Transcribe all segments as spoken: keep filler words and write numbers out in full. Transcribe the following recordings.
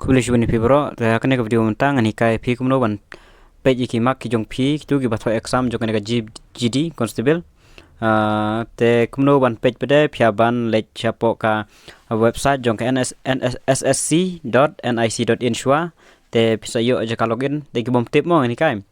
Khublei shibun ïa phi baroh. Te ha kane ka video mynta ngan hikai ïa phi kumno ban peit ïa ki mark ki jong phi, kitu kiba thoh exam jong kane ka G-, G D Constable. Ah, te kumno ban peit pat de, phi hap ban leit shapoh ka website jong ka N S, N S, S S C dot N I C dot in shuwa. Te phi sa ïoh jaka login, te ki bym tip mo ngan hikai.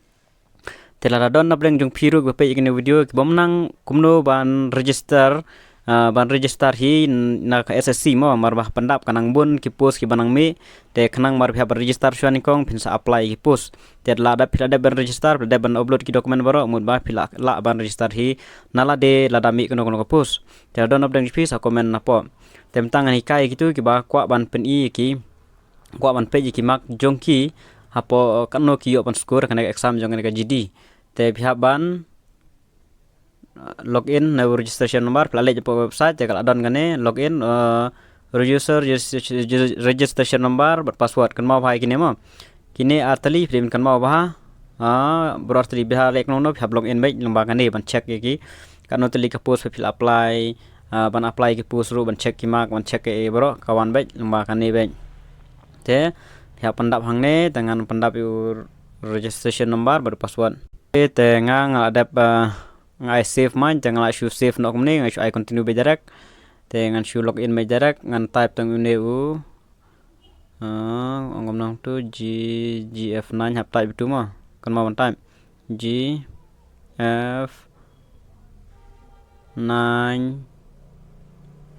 Te lada don na pdeng jong phi ruh kiba peit ïa kane ka video, ki bym nang kumno ban register, ah, ban register hi na ka S S C mo, namar ba ha pyndap ka nang bun ki post kiba nang mih, te khnang namar phi hap ban register shuwa nyngkong phin sa apply ïa ki post. Te lada phi la dep ban register, phi la dep ban upload ki document baroh, mut ba phi lah, lah ban register hi na lade lada mih kano kano ka post. Te lada don na pdeng jong phi sa comment napoh. Te mynta ngan hikai ïa kitu kiba kwah ban pyni ïa ki, kwah ban peit ïa ki mark jong ki hapoh katno ki ïoh ban score ha kane ka exam jong kane ka G D. Te phi hap ban, uh, log in na registration number, phi la leit hapoh website, te ka la don kane, log in, uh, register, regis-, regis-, registration number bad password, kynmaw bha ïa kine mo. Kine ar tylli phi dei ban kynmaw bha. Ah, baroh ar tylli, bad ha leh kano kano phi hap log in beit lyngba kane ban check ïa ki katno tylli ka post ba phi la apply, ah, ban apply ki post ruh, ban check ki mark, ban check ki baroh, ka wan beit lyngba kane beit. Te phi hap pyndap hangne, te ngan pyndap ïa u registration number bad u password. Te nga nga la dep, ah, nga ai save man, te nga la shu save noh kumne, nga shu ai continue beit direct. Te ngan shu log in beit direct, ngan type tang une u, ah, ong kumno tu, G, G F nine, hap type tu mo. Kynmaw ban type G F nine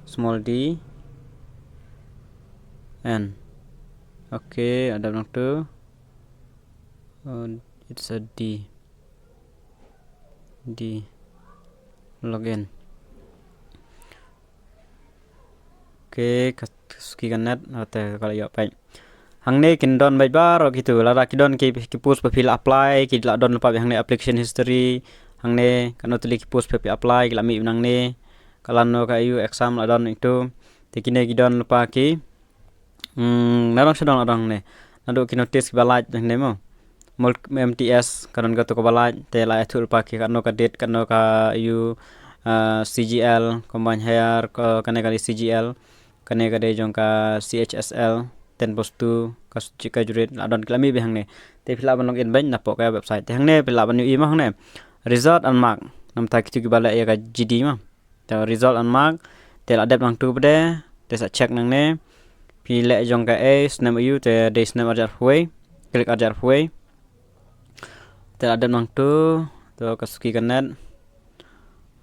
small d N. Okay, la dep nangtu. Oh, it's a D. D. Login. Okay, ka suki ka net, ah, te ka la ïoh peit. Hangne kin don beit baroh kitu, lada ki don ki, ki post ba phi la apply, ki la don lypa beit hangne application history, hangne katno tylli ki post ba phi apply, ki la mih beit hangne, ka lano ka aiu exam la don itu, te kine ki don lypa ki, Hmm, nadong shadong nadong ne. Naduh ki notice kiba lait ne mo. Mul M T S ka don kato kaba lait, te la ïathuh lypa ki katno ka date, katno ka aiu, ah, C G L, combined higher, ka, kane ka dei C G L, kane ka dei jong ka C H S L, ten plus two, ka s-, ka jurit, la don ki la mih beit hangne. Te phi lah ban log in beit napoh ka website. Te hangne phi lah ban ïohi mo hangne. Result and mark. Namar ta kitu kiba leh ïa ka G D mo. Te result and mark. Te la dep nangtu pat de. Te sa check nangne. Phi leh jong ka A, snem aiu, te dei snem arhajar arphew wei. Click arhajar arphew wei. Te la dep nangtu. To ka suki ka net.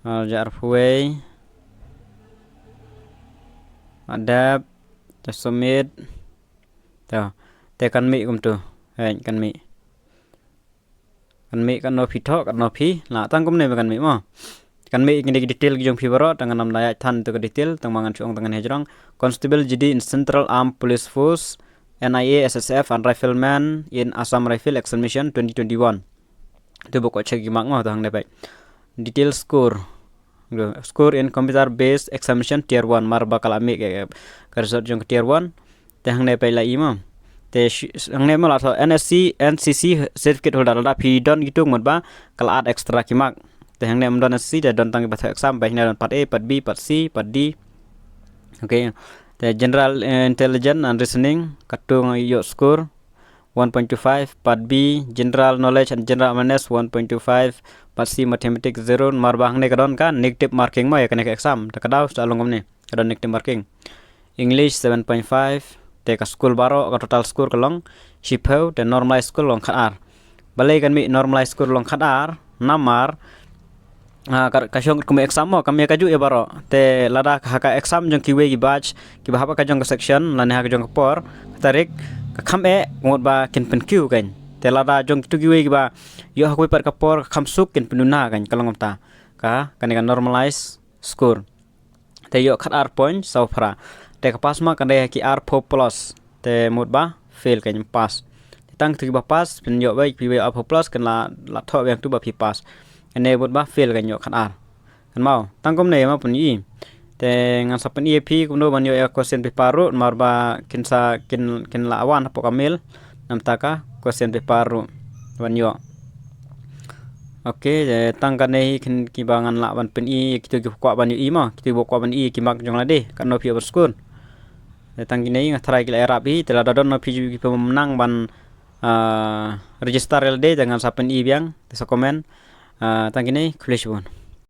Arhajar arphew wei. La dep. Te submit. To. Te kan mih kumtu. Hei, kan mih. Kan mih katno phi thoh, katno phi lah, tang kumne ba kan mih mo. Kan mih kine ki detail ki jong phi baroh, tang ngan ym da ïaid than tu ka detail, tang ba ngan shu ong tang ngan hajrong. Constable G D in Central Armed Police Force, N I A, S S F and Rifleman in Assam Rifle Examination twenty twenty-one. Tu ba ko check ki mark mo, tu hangne peit. Detail score. Score in computer based examination tier one, mar ba ka la mih ka, ka result jong ka tier one. Te hangne peit la i mo. Te shi-, hangne mo la thoh N S C, N C C certificate holder, lada phi don kitu mut ba ka la add extra ki mark. Te hangne ym don N S C, te don tang kiba thoh exam, peit hangne don part A, part B, part C, part D. Okay. Te general, eh, intelligence and reasoning, katu nga ïoh score one point two five, part B, general knowledge and general awareness one point two five, part C, mathematics zero, mar ba hangne ka don ka negative marking mo ïa kane ka exam. Te ka daw sa long kumne, ka don negative marking. English seven point five, te ka score baroh, ka total score ka long shiphew, te normalized score long khatar. Balei kan mih normalized score long khatar, namar, ah, ka, ka shong kum exam mo, kam ïa kajuh ïa baroh. Te lada ha ka exam jong kiwei ki batch, kiba hap ha ka jong ka section, lane ha ka jong ka por, ka tarik, ka kham eh, mut ba kin pynkiew kan. Te lada jong kitu kiwei kiba ïoh ha kawei pat ka por, ka kham suk, kin pynduna kan, ka long kumta. Ka, kane ka normalized score. Te ïoh khatar point saw phra. Te ka pass mark kan dei ha ki arphew plus. Te mut ba fail kan pass. Te tang kitu kiba pass, phin ïoh beit, phi beit arphew plus, kan la, la thoh beit tu ba phi pass. Kane mut ba fail kan ïoh khatar. Kan mau, tang kumne mo phin ïohi. Te ngan sa pyni ïa phi kumno ban ïoh ïa question paper ruh, namar ba kin sa, kin, kin la wan hapoh ka mail. Namar ta ka question paper ruh ban ïoh. Okay, eh, tang kane hi khin kiba ngan lah ban pyni, kitu kiba kwah ban ïohi mo, kitu kiba kwah ban ïohi ki mark jong lade, katno phi ïoh ban score. Te tang kine nga tharai ki la ïarap hi, te lada don na phi ki pynmnang ban, ah, register ïa lade, te ngan sa pyni biang, te sa comment. Ah, tang kine, khublei shibun.